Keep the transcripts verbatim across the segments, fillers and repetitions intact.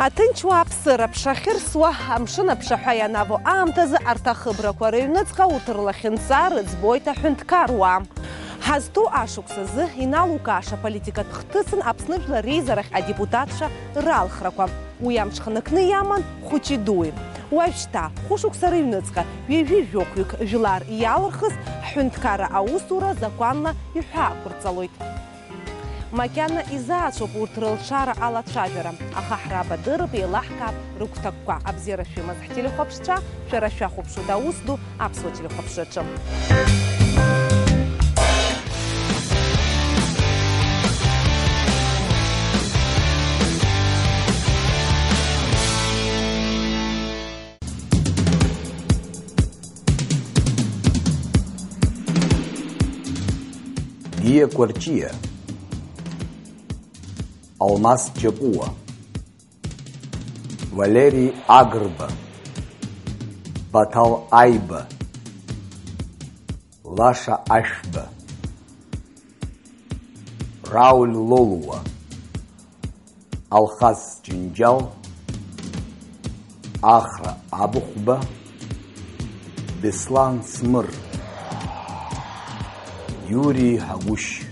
Аҭынч уааԥсыра ԥшахьырсуа, амшын аԥшаҳәа ианавоу аамҭазы арҭ ахыбрақәа рыҩныҵҟа урҭ рлахьынҵа рыӡбоит аҳәынҭқаруаа. Ҳазҭоу ашықәсазы иналукааша политикатә хҭысын Аԥсны Жәлар реизарахь адепутатцәа ралхрақәа. Уи амҽханакны иаман хәыҷи дуи. Уажәшьҭа, хәышықәса рыҩныҵҟа, ҩажәи жәохәҩык жәлар иалырхыз ҳҳәынҭқарра аусура закәанла иҳәаақәырҵалоит. Макьана изаацәоуп урҭ рылшара алацәажәара, аха ҳрабадырып, еилаҳкаап рыгәҭакқәа. Абзиара шәымаз ҳтелехәаԥшцәа, шәара шәахәаԥшуеит аус ду аԥсуа телехәаԥшраҿы. Гиа Кәарҷиа, Алмас Џьапуа, Валери Агрба, Баҭал Аиба, Лаша Ашәба, Рауль Лолуа, Алхас Џьынџьал, Ахра Абыхәба, Беслан Смыр, Иури Ҳагәышь,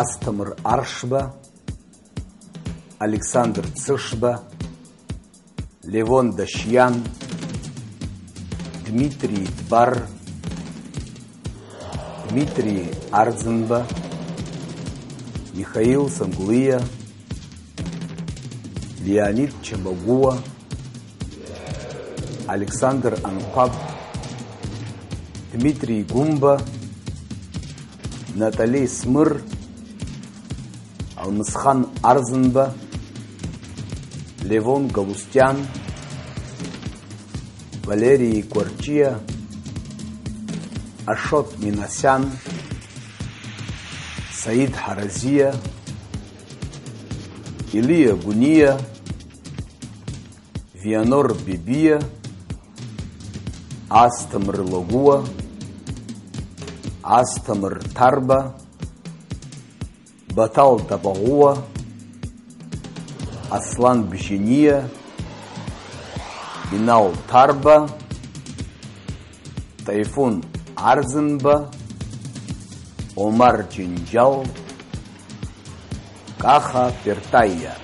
Асҭамыр Аршба, Александр Цышба, Левон Дашьиан, Дмитрий Дбар, Дмитрий Арӡынба, Михаил Сангәлиа, Леонид Чамагәуа, Александр Анқәаб, Дмитрий Гәымба, Натали Смыр, Алмысхан Арзынба, Левон Галустиан, Валерий Кәарҷиа, Ашот Минасиан, Саид Ҳаразиа, Илиа Гәыниа, Вианор Бибиа, Асҭамыр Лагәуа, Асҭамыр Ҭарба, Баҭал Тапаӷәуа, Аслан Бжьаниа, Бинал Ҭарба, Таифун Арӡынба, Омар Џьынџьал, Каха Пертаиа.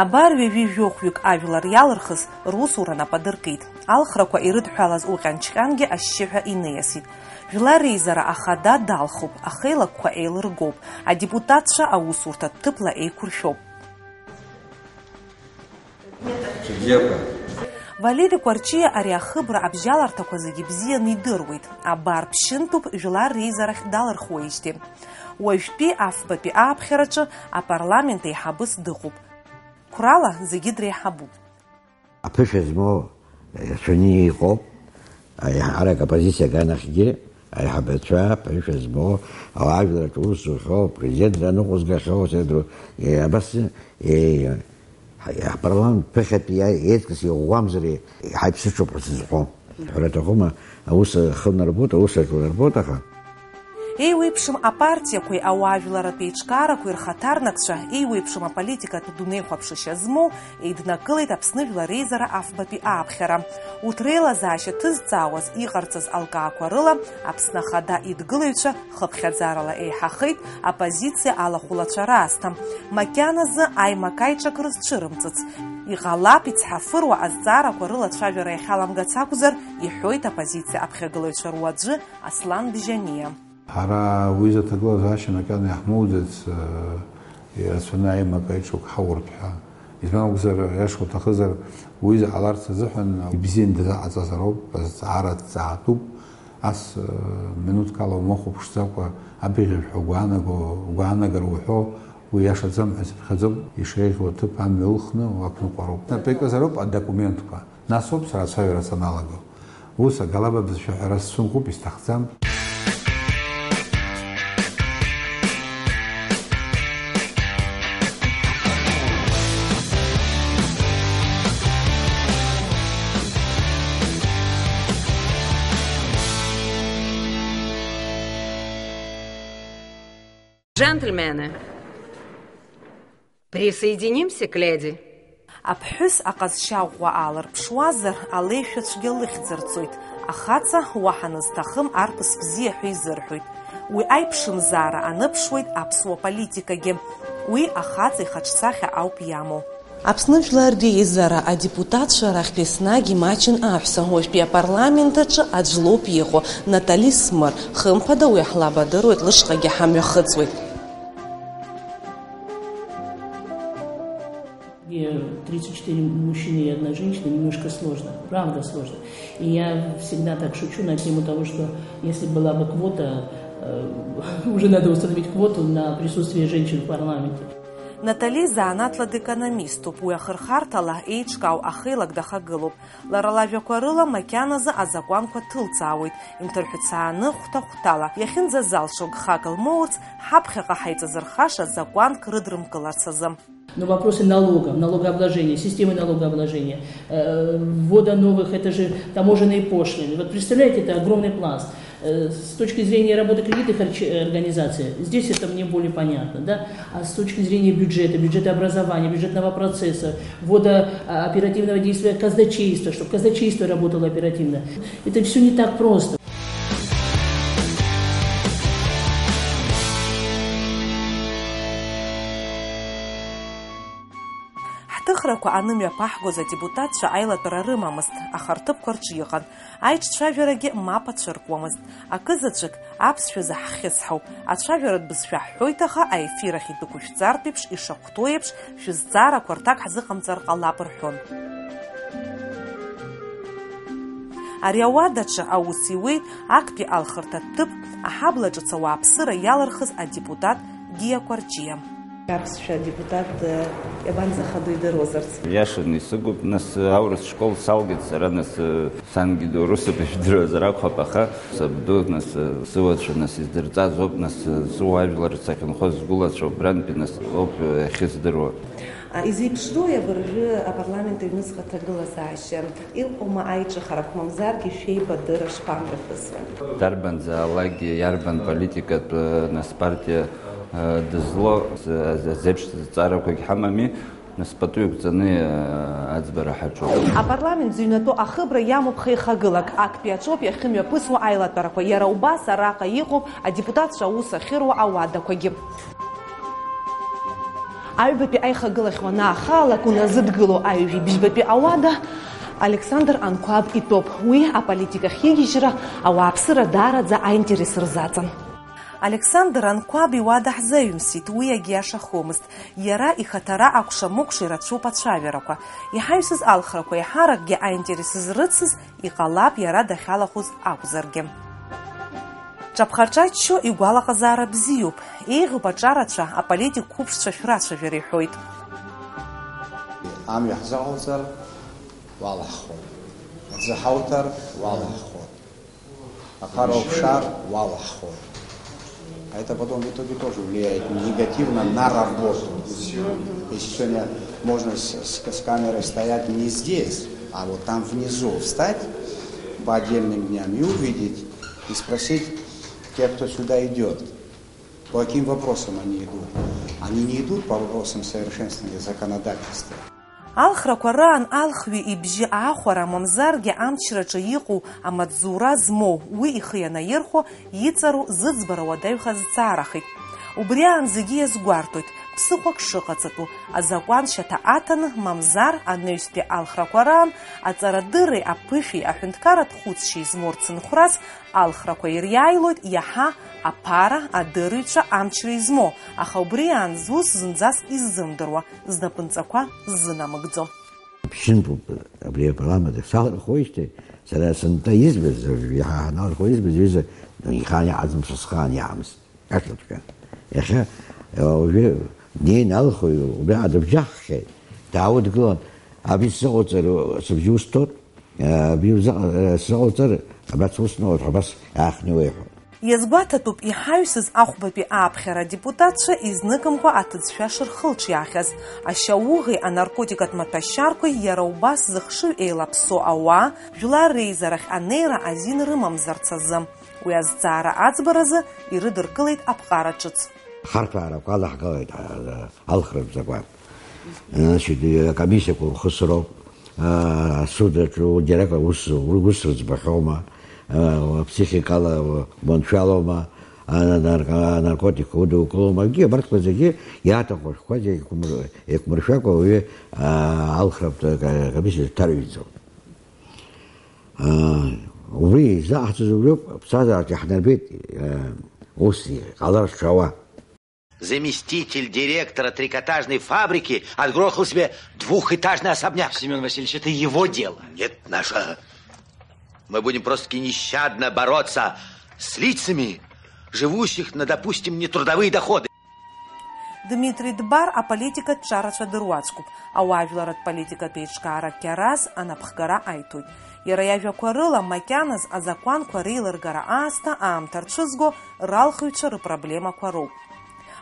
Абар ҩажәи жәохәҩык ажәлар иалырхыз русура нап адыркит. Алхрақәа ирыдҳәалаз уҟьанчҟьангьы ашьшьыҳәа иниасит. Жәлар реизара ахада далхуп, ахеилакқәа еилыргоуп, адепутатцәа аусурҭа ҭыԥла еиқәыршәоуп. Бзиақәа. Валери Кәарҷиа ари ахыбра абжьаларҭақәа зегьы бзианы идыруеит. Абар ԥшьынтәуп жәлар реизарахь далырхуеижьҭеи. Уажәтәи афбатәи ааԥхьараҿы апарламент еиҳабыс дыҟоуп. Қәрала зегьы дреиҳабуп. Аԥышәа змоу рацәаны иҟоуп. Аиҳарак оппозициа аганахьгьы аиҳабацәа аԥышәа змоу, ауаажәларраҿы аус зухьоу, апрезидент аныҟәызгахьоу, сеидру, е, абас, е, ҳа-, ҳпарламент ԥыхьатәи иа-, еиҵкыс иӷәӷәамзар, е-, ҳаиԥсыҽуп ҳәа сызҳәом. Ҳәара аҭахума, аус ахы нарбоит, аус аҿы унарбоит, аха. Еиуеиԥшым апартиақәеи ауаажәларратә еиҿкаарақәеи рхаҭарнакцәа, еиуеиԥшым аполитикатә дунеихәаԥшышьа змоу, еиднакылеит Аԥсны Жәлар Реизара афбатәи ааԥхьара. Урҭ реилазаашьа ҭызҵаауаз, иҟарҵаз алкаақәа рыла Аԥсны Ахада идгылаҩцәа хыԥхьаӡарала еиҳахеит, оппозициа алахәылацәа раасҭа. Макьаназы аимак-аиҿак рызцәырымҵыц. Иҟалап, ицҳафыруа азҵаарақәа рылацәажәара иахьаламгац акәзар, иҳәоит оппозициа аԥхьагылаҩцәа руаӡәы Аслан Бжьаниа. Ҳара уи изы аҭагылазаашьа макьана иаҳмоуӡац, ирацәаны аимак-аиҿак ҳауртә ҳәа. Избан акәзар, иашоу уҭахызар, уи изы ҟаларц азыҳәан ибзианы дазыҟаҵазароуп, азҵаара ҭҵаатәуп. Ас, э, минуҭк ала умахәаԥшӡакәа абӷьыжә ҳәа угәаанаго, угәаанагара уҳәо, уи иашаӡам ҳәа сыԥхьаӡом, ишеиӷьу аҭыԥ амҩа ылхны уақәныҟәароуп. Напеиказароуп адокументқәа, нас ауп сара ацәажәара саналаго. Ус агалаба бызшәа ҳәара сцәымӷуп, исҭахӡам. Джентльмены, присоединимся к леди. Аԥҳәыс аҟазшьа ӷәӷәа аалырԥшуазар, алеишәа цәгьа лыхьӡ арҵоит, ахаҵа уаҳа назҭахым арԥыс бзиа ҳәа изырҳәоит. Уи аиԥшымзаара аныԥшуеит аԥсуа политикагьы. Уи ахаҵа ихаҿсахьа ауп иамоу. Аԥсны Жәлар Реизара адепутатцәа рахьтә еснагь имаҷын аҳәса, уажәтәи апарламент аҿы аӡә лоуп иҟоу, Натали Смыр, хымԥада уи ҳлабадыруеит, лышҟагьы ҳамҩахыҵуеит. Где тридцать четыре мужчины и одна женщина, немножко сложно, правда сложно. И я всегда так шучу на тему того, что если была бы квота, э, уже надо установить квоту на присутствие женщин в парламенте. Натали занааҭла декономиступ, уи ахырхарҭала еиҿкаау ахеилак дахагылоуп. Лара лажәақәа рыла, макьаназы азакәанқәа ҭылҵаауеит, инҭырҳәцааны хәҭа-хәҭала. Иахьынӡазалшо гхак лмоурц, ҳаԥхьаҟа ҳаиҵазырхаша закәанк рыдрымкыларц азы. Но вопросы налогов, налогообложения, системы налогообложения, э, ввода новых, это же таможенные пошлины. Вот представляете, это огромный пласт. Э, с точки зрения работы кредитных орч-, организаций, здесь это мне более понятно, да? А с точки зрения бюджета, бюджета образования, бюджетного процесса, ввода, а, оперативного действия казначейства, чтобы казначейство работало оперативно, это всё не так просто. Ҳҭыхрақәа анымҩаԥаҳгоз адепутатцәа аилатәара рымамызт, аха рҭыԥқәа рҿы иҟан. Аиҿцәажәарагьы мап ацәыркуамызт. Акызаҵәык аԥсшәазы ҳхьысҳауп, ацәажәаратә бызшәа ҳҳәоит, аха аефир ахь идәықәышәҵартә еиԥш, ишахәҭоу еиԥш, шәызҵаарақәа рҭак ҳзыҟамҵар ҟалап рҳәон. Ари ауадаҿы аус иуеит актәи алхырҭа ҭыԥ аҳабла ҿыц ауааԥсыра иалырхыз адепутат Гиа Кәарҷиа. Аԥсшәа адепутат, э, иабанӡахадоу идыруазарц? Иашаны исыгуп, нас, аурыс школ салгеит сара, нас, сангьы доурысуп, ижәдыруазар акәхап, аха сабду, нас, сыуацәа, нас, издырҵаз ауп, нас, сыуаажәлар сахьынхоз сгәылацәа убрантәи, нас, ауп иахьыздыруа. А, изеиԥшроуи абыржәы апарламент аҩныҵҟа аҭагылазаашьа? Иҟоума аиҿыхарақәа, мамзаргьы шәеибадырра шԥамҩаԥысуеи? Дарбанзаалакгьы, иарбан политикатә, нас, партиа, э, дызлоу, з-, з-, зеиԥш зҵаарақәагь ҳамами, нас пату иқәҵаны, э, аӡбара ҳаҿуп. Апарламент зыҩнатәоу ахыбра иамоуп хеихагылак, актәи аҿоуп иахьымҩаԥысуа аилатәарақәа, иара убас араҟа иҟоуп адепутатцәа аус ахьыруа ауадақәагьы. Аҩбатәи аихагылахь уанаахаалак, уназыдгыло аҩажәи бжьбатәи ауада Александр Анқәаб итәоуп. Уи аполитика ахьигьежьра ауааԥсыра даараӡа аинтерес рзаҵан. Александр Анқәаб иуада ҳзаҩымсит, уи агьиашахомызт. Иара ихаҭара акәша-мыкәша ирацәоуп ацәажәарақәа. Иҳаҩсыз алхрақәа еиҳаракгьы аинтерес зрыцыз, иҟалап иара дахьалахәыз акәзаргьы. Ҿаԥха-ҿаччо игәалаҟазаара бзиоуп, еиӷьуп аҿарацәа, аполитик қәыԥшцәа шәрацәажәар иҳәоит. Амҩа ҳзаҟауҵар, уалаҳхуеит. Аӡы ҳауҭар, уалаҳхуеит. Аԥара уԥшаар, уалаҳхуеит. А это потом в итоге тоже влияет негативно на работу. Если сегодня можно с, с, с камерой стоять не здесь, а вот там внизу встать по отдельным дням и увидеть, и спросить тех, кто сюда идет, по каким вопросам они идут. Они не идут по вопросам совершенствования законодательства. Алхрақәа раан алхҩы ибжьы аахәара, мамзаргьы амчраҿы иҟоу амаҵзура змоу, уи ихы ианаирхәо, иҵару зыӡбара уадаҩхаз дҵаарахеит. Убри аан зегьы иазгәарҭоит, ԥсыхәак шыҟаҵатәу, азакәан шьаҭа аҭаны, мамзар анаҩстәи алхрақәа раан аҵарадырреи аԥышәеи аҳәынҭқарратә хәыцшьеи змоу рцынхәрас алхрақәа ириааилоит иаҳа аԥара, адырҩцәа, амчра измоу, аха убри аан зус зынӡаск иззымдыруа, знапынҵақәа ззынамыгӡо. Сшьынтәоуп абри апарламент салырхуеижьҭеи, сара сынтәа избаз, иаҳа ҳаналырхуа избаз, ҩыза, ихаан иаҳаӡам, са схаан иаҳамыз. Ашәаҵәҟьа. Иахьа, уажәы днеины алхыҩ убриаҟа дыбжьаххьеит, дааудгылан, абри сзыҟауҵар, сыбжьы усҭоит, абри узыҟа-, сзыҟауҵар, абра сус ноур ҳәа абас иаахтны иуеиҳәоит. Иазгәаҭатәуп иҳаҩсыз ахәбатәи ааԥхьара адепутатцәа изныкымкәа аҭыӡшәа шырхылҿиаахьаз, ашьауӷеи анаркотикатә маҭәашьарқәеи иара убас зыхшыҩ еилаԥсоу ауаа жәлар реизарахь анеира азин рымамзарц азы. Уи азҵаара аӡбаразы ирыдыркылеит аԥҟара ҿыц. Ахарҭәаарақәа алаҳгалеит, а, алхратә закәан. Значит, акомиссиақәа урхысроуп, а, асуд аҿы удиректор ус, ус рыӡбахьоума, а, психикала уманшәалоума, а, нарк-, анаркотикқәа удукылома, акгьы абарҭқәа зегьы иаҭаху ашәҟәқәа зегьы еиқәмыр-, еиқәмыршәакәа уаҩы, а, алхратә, а, комиссиа дҭарҩӡом. Аа, убри изаҳҵаз убриоуп, аԥсҭазаараҿ иаҳнарбеит, аа, ус иҟалар шауа. Заместитель директора трикотажной фабрики отгрохал себе двухэтажный особняк. Семён Васильевич, это его дело. Нет, наше. Мы будем просто-таки нещадно бороться с лицами, живущих на, допустим, нетрудовые доходы. Дмитри Дбар аполитикатә ҿарацәа дыруаӡәкуп. Ауаажәларратә политикатә еиҿкаара Кьараз анапхгара аиҭоит. Иара иажәақәа рыла, макьаназ азакәанқәа реилыргара аасҭа аамҭа рцәызго ралхыҩцәа рыпроблемақәа роуп.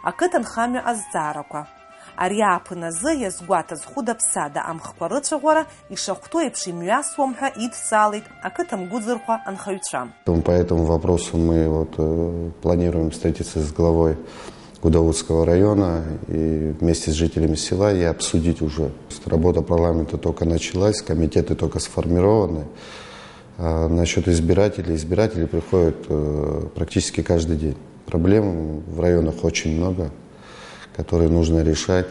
Ақыҭанхамҩа азҵаарақәа. Ари ааԥын азы иазгәаҭаз хәыда-ԥсада амхқәа рыцәаӷәара ишахәҭоу еиԥш имҩасуам ҳәа идҵаалеит ақыҭа мгәыӡырхәа анхаҩцәа. Поэтому вопросу мы вот, э, планируем встретиться с главой Гудаутского района и вместе с жителями села и обсудить уже. Работа парламента только началась, комитеты только сформированы. А насчёт избирателей, избиратели приходят, э, практически каждый день. Проблем в районах очень много, которые нужно решать.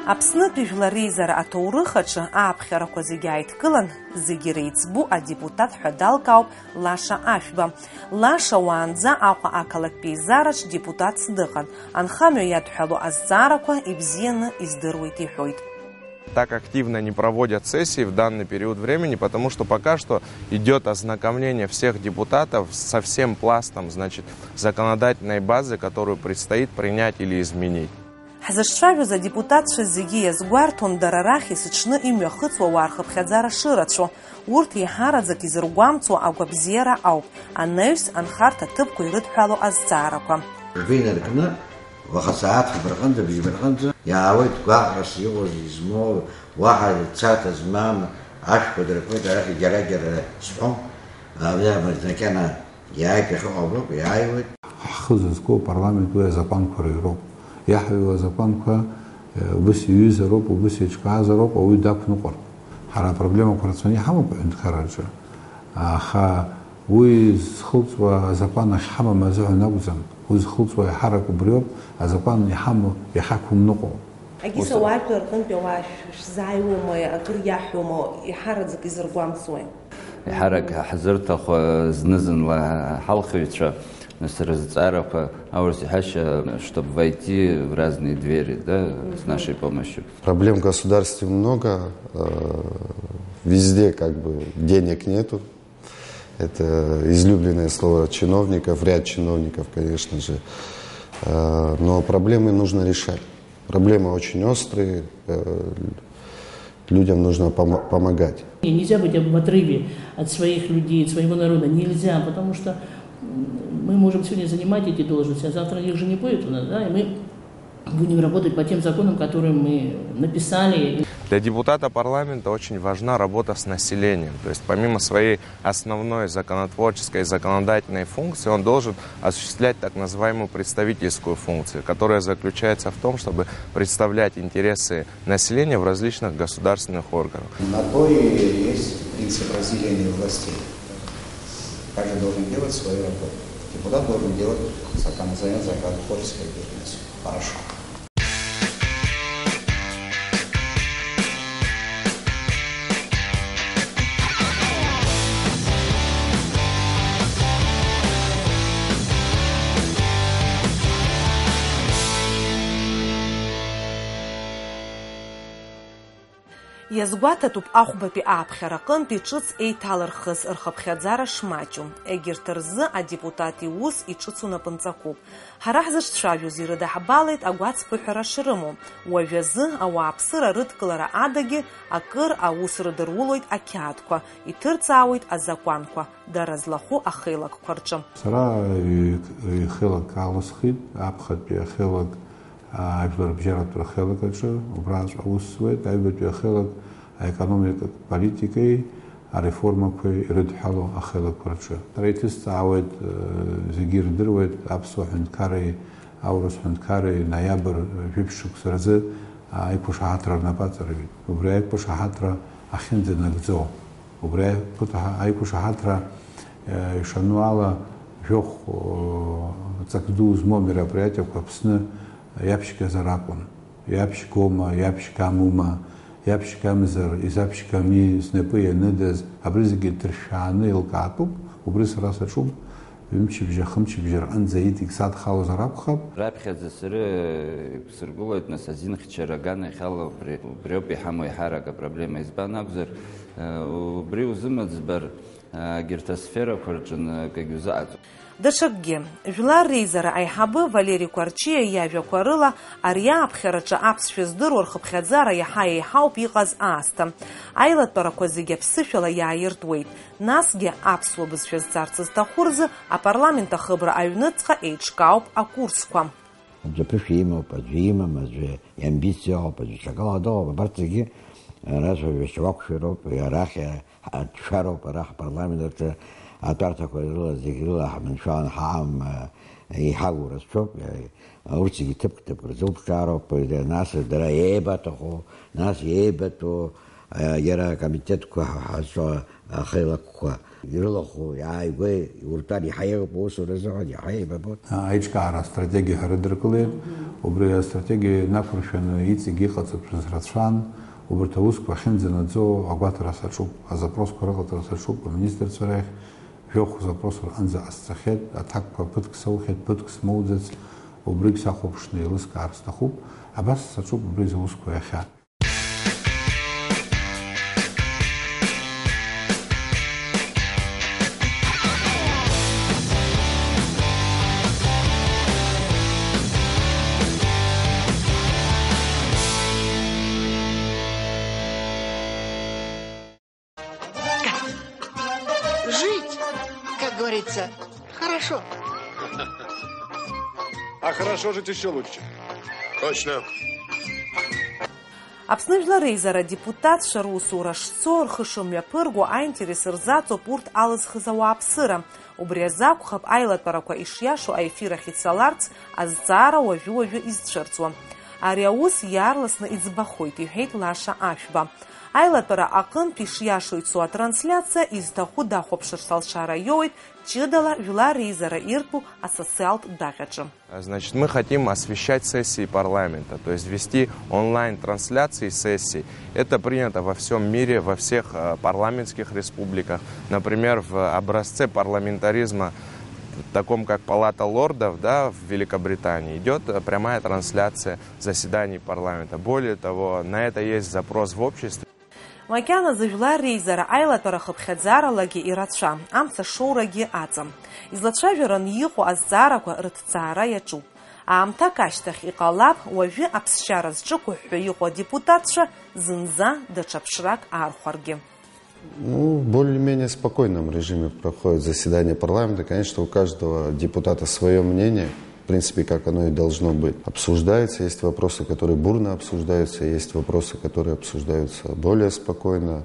Аԥснытәи жәлар реизара аҭоурых аҿы ааԥхьарақәа зегьы ааидкылан, зегьы реиҵбу адепутат ҳәа далкаауп Лаша Ашәба. Лаша уаанӡа Аҟәа ақалақьтә еизараҿ депутатс дыҟан, анхамҩа иадҳәалоу азҵаарақәа ибзианы издыруеит иҳәоит. Так активно не проводят сессии в данный период времени, потому что пока что идёт ознакомление всех депутатов со всем пластом, значит, законодательной базы, которую предстоит принять или изменить. Ҳзыҿцәажәоз адепутатцәа зегьы иазгәарҭон дара рахь есыҽны имҩахыҵуа ауаа рхыԥхьаӡара шырацәоу. Урҭ еиҳараӡак изыргәамҵуа агәабзиара ауп, анаҩс анхарҭа ҭыԥқәа ирыдҳәалоу азҵаарақәа. Жәба инаркны, уаха сааҭ фба рҟынӡа, бжьба рҟынӡа иаауеит гәаҟрас иҟоу, измоу, уаҳа царҭа змам, ашәқәа дыркуеит, арахь џьара-џьара сҳәом, абри макьана иааит, иахьыҟоу аброуп, иааиуеит. Ҳхы зызку апарламент уи азакәанқәа рыҩроуп. Иаҳҩуа азакәанқәа, э, убыс иҩызароуп, убыс еиҿкаазароуп, ауаҩы дақәныҟәартә. Ҳара апроблемақәа рацәаны иҳамоуп аҳәынҭқарраҿы. Аха уи зхылҵуа азакәан ахьҳамам азыҳәан акәӡам, уи зхылҵуа еиҳарак убриоуп, азакәан иҳамоу иахьақәымныҟәо. Агьыс ус ауаажәлар рҟынтәи ауаа шә-, шәзааиуоума, акыр иаҳәоума, еиҳараӡак изыргәамҵуеи? Еиҳарак ҳзырҭаху зны-зынла ҳалхыҩцәа, нас рызҵаарақәа, аурыс иҳәашьа, чтобы войти в разные двери, да, с нашей помощью. Проблем в государстве много, э, везде как бы денег нету. Это излюбленное слово чиновников, ряд чиновников, конечно же. Э, но проблемы нужно решать. Проблемы очень острые, э, людям нужно помо-, помогать. И нельзя быть в отрыве от своих людей, от своего народа. Нельзя, потому что, м, мы можем сегодня занимать эти должности, а завтра их же не будет у нас, да, и мы будем работать по тем законам, которые мы написали. Для депутата парламента очень важна работа с населением. То есть помимо своей основной законотворческой и законодательной функции, он должен осуществлять так называемую представительскую функцию, которая заключается в том, чтобы представлять интересы населения в различных государственных органах. На то и есть принцип разделения властей. Каждый должен делать свою работу. Депутат должен делать закон, за закон, хочет сказать, хорошо. Иазгәаҭатәуп ахәбатәи ааԥхьара аҟынтәи ҿыц еиҭалырхыз рхыԥхьаӡара шмаҷу. Егьырҭ рзы адепутат иус иҿыцу напынҵақәоуп. Ҳара ҳзыҿцәажәоз ирыдаҳбалеит агәацԥыҳәара шрымоу. Уажәазы ауааԥсыра рыдкылара адагьы акыр аус рыдырулоит ақьаадқәа, иҭырҵаауеит азакәанқәа, дара злахәу ахеилакқәа рҿы. Сара ҩ-, ҩ-хеилак алысхит, аԥхьатәи ахеилак, аа, ажәларбжьаратә рхеилак аҿы, убраҵәҟьа аус зуеит, аҩбатәи ахеилак аекономикатә политикеи ареформақәеи ирыдҳәалоу ахеилақәа рҿы. Сара иҭысҵаауеит, э, зегьы ирдыруеит, аԥсуа ҳәынҭқарреи аурыс ҳәынҭқарреи ноиабр жәиԥшь шықәса рзы аиқәышаҳаҭра рнапы аҵарҩит. Убри аиқәышаҳаҭра ахьынӡанагӡо, убри аиқәыҭаҳа-, аиқәышаҳаҭра, э, ишану ала, жәохә, э, ҵак ду змоу амероприатиақәа Аԥсны иаԥшьгазар акәын. Иаԥшьгома, иаԥшьгамума, иаԥшьгамзар, изаԥшьгами, знапы ианыдыз, абри зегьы ҭыршәааны еилкаатәуп, убри сара саҿуп, ҩымчыбжьа, хымчыбжьа рҟынӡа иҵегь садхалозар акәхап. Раԥхьаӡа сара, э, иқәсыргылоит, нас, азинхьчара аганахьала убри, убриоуп иҳамоу еиҳарак апроблема. Избан акәзар, э, убри узымыӡбар, э, егьырҭ асферақәа рҿы акгьы узыҟаҵом. Даҽакгьы, Жәлар реизара аиҳабы Валери Кәарҷиа иажәақәа рыла, ари ааԥхьараҿы аԥсшәа здыруа рхыԥхьаӡара иаҳа еиҳауп иҟаз аасҭа. Аилатәарақәа зегьы аԥсышәала иааиртуеит. Насгьы аԥсуа бызшәа зҵарц зҭаху рзы апарламент ахыбра аҩныҵҟа еиҿкаауп акурсқәа. Аӡәы аԥышәа имоуп, аӡәы имам, аӡәы иамбициа ыҟоуп, аӡәы ҽакала дыҟоуп, абарҭ зегьы рацәажәашьа уақәшәароуп, арахь Ҳаҭшәароуп ара ҳпарламент аҿы атәарҭақәа рыла зегь рыла ҳманшәалан ҳаҟам, еиҳагу рацәоуп, урҭ зегьы ҭыԥк-ҭыԥк рзеиԥшаароуп, нас дара еибаҭаху, нас еибатәу, иара акомитетқәа ҳазҿу ахеилакқәа ирылахәу, иааигәа иуртәар иаҳа еиӷьуп, аусура азыҳәан иаҳа еибабоит. Аиҿкаара астратегиа ҳәа рыдыркылеит, убри астратегиа инақәыршәаны иҵегь иҟаҵатәыз рацәан, убарҭ аусқәа ахьынӡанаӡо агәаҭара саҿуп, азапросқәа рыҟаҵара саҿуп аминистрцәа рахь, жәохә запрос рҟынӡа ҟасҵахьеит, аҭакқәа ԥыҭк соухьеит, ԥыҭк смоуӡац, убригь сахәаԥшны еилыскаар сҭахуп, абас саҿуп убри зусқәа иахьа. Жить, как говорится, хорошо. А хорошо жить ещё лучше. Точно. Аԥсны Жәлар Реизара адепутатцәа русура шцо, рхы шымҩаԥырго аинтерес рзаҵоуп урҭ алызхыз ауааԥсыра. Убри азы акәхап аилатәарақәа ишиашоу аефир ахь ицаларц азҵаара уажәы-уажәы изцәырҵуа. Ари аус иаарласны иӡбахоит, иҳәеит Лаша Ашәба. Аилатәара аҟынтә ишиашоу ицо атрансляциа изҭаху дахәаԥшырц алшара иоуеит ҷыдала Жәлар Реизара иртәу асоциалтә даҟьаҿы. Значит, мы хотим освещать сессии парламента, то есть вести онлайн-трансляции сессий. Это принято во всём мире, во всех, э, парламентских республиках. Например, в образце парламентаризма, таком как Палата лордов, да, в Великобритании, идёт, э, прямая трансляция заседаний парламента. Более того, на это есть запрос в обществе. Макьаназы Жәлар Реизара аилатәара хыԥхьаӡаралагьы ирацәа, амца шоурагьы аҵам. Излацәажәараны иҟоу азҵаарақәа рыҭҵаара иаҿуп. Аамҭак ашьҭахь иҟалап, уажәы аԥсшьара зҿықәыҳәҳәо иҟоу адепутатцәа зынӡа даҽа ԥшрак аархәаргьы. Ну, в более-менее спокойном режиме проходит заседание парламента. Конечно, у каждого депутата своё мнение. В принципе, как оно и должно быть. Обсуждается, есть вопросы, которые бурно обсуждаются, есть вопросы, которые обсуждаются более спокойно,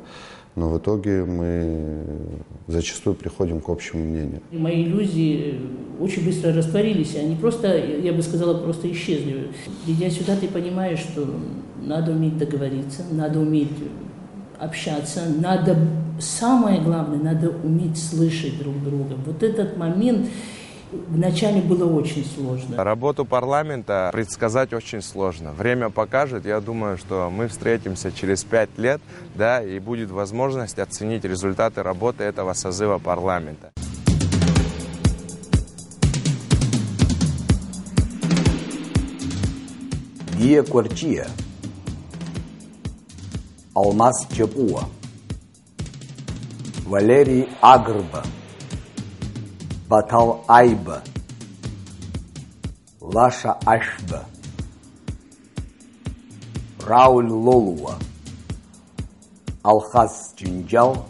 но в итоге мы зачастую приходим к общему мнению. Мои иллюзии очень быстро растворились, они просто, я бы сказала, просто исчезли. Придя сюда, ты понимаешь, что надо уметь договориться, надо уметь общаться, надо Самое главное, надо уметь слышать друг друга. Вот этот момент вначале было очень сложно. Работу парламента предсказать очень сложно. Время покажет. Я думаю, что мы встретимся через пять лет, да, и будет возможность оценить результаты работы этого созыва парламента. Гиа Кәарҷиа, Алмас Џьапуа, Валери Агрба, Баҭал Аиба, Лаша Ашәба, Рауль Лолуа, Алхас Џьынџьал,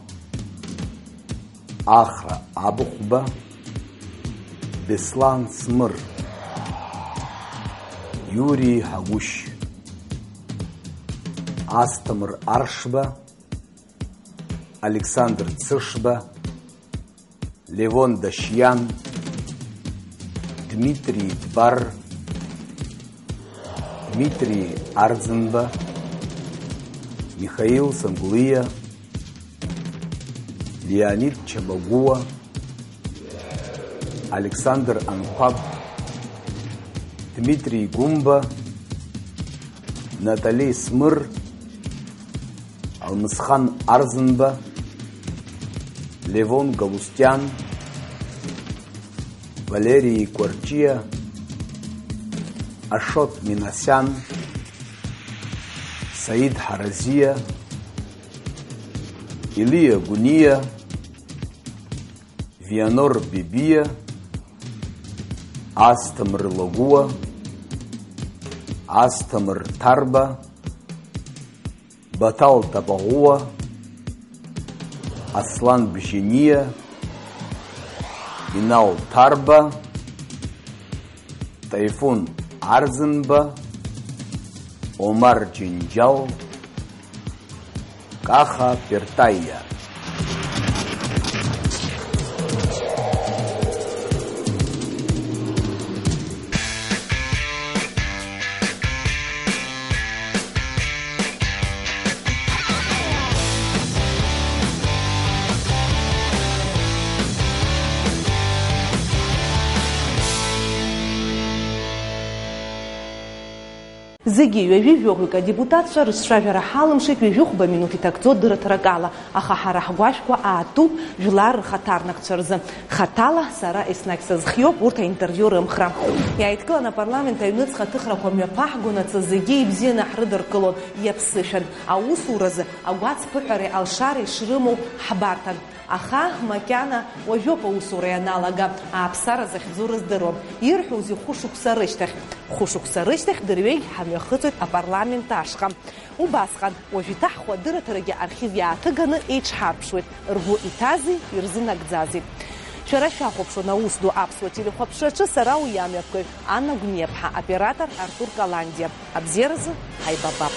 Ахра Абыхәба, Беслан Смыр, Иури Ҳагәышь, Асҭамыр Аршба, Александр Цышба, Левон Дашьиан, Дмитрий Дбар, Дмитрий Арӡынба, Михаил Сангәлиа, Леонид Чамагәуа, Александр Анқәаб, Дмитрий Гәымба, Натали Смыр, Алмысхан Арзынба, Левон Галустиан, Валери Кәарҷиа, Ашот Минасиан, Саид Ҳаразиа, Илиа Гәыниа, Вианор Бибиа, Асҭамыр Лагәуа, Асҭамыр Ҭарба, Баҭал Тапаӷәуа, Аслан Бжьаниа, Инал Ҭарба, Таифун Арӡынба, Омар Џьынџьал, Каха Пертаиа. Зегьы ҩажәи жәохәҩык адепутатцәа рыҿцәажәара ҳалымшеит ҩажәихәба минуҭ иҭагӡоу дырраҭарак ала, аха ҳара ҳгәашәқәа аатуп жәлар рхаҭарнакцәа рзы. Хаҭала сара еснагь сазхиоуп урҭ аинтервиу рымхра. Иааидкылан апарламент аҩныҵҟа аҭыхрақәа мҩаԥаҳгонаҵы зегьы ибзианы ҳрыдыркылон, иаԥсышәан. Аусуразы агәацԥыҳәареи алшареи шрымоу ҳбарҭан. Аха, макьана, уажәоуп аусура ианалага, ааԥсара захьӡу рыздыруам. Ирҳәозеи хәышықәса рышьҭахь? Хәышықәса рышьҭахь дырҩегь ҳамҩахыҵуеит апарламент ашҟа. Убасҟан, уажә иҭаҳхуа адырраҭарагьы архив иааҭыганы еиҿҳарԥшуеит, ргәы иҭази ирзынагӡази. Шәара шәахәаԥшуан аус ду аԥсуа телехәаԥшраҿы, сара уи амҩаԥгаҩ Анна Гәниаԥҳа, оператор Артур Каландиа. Абзиаразы ҳаибабап.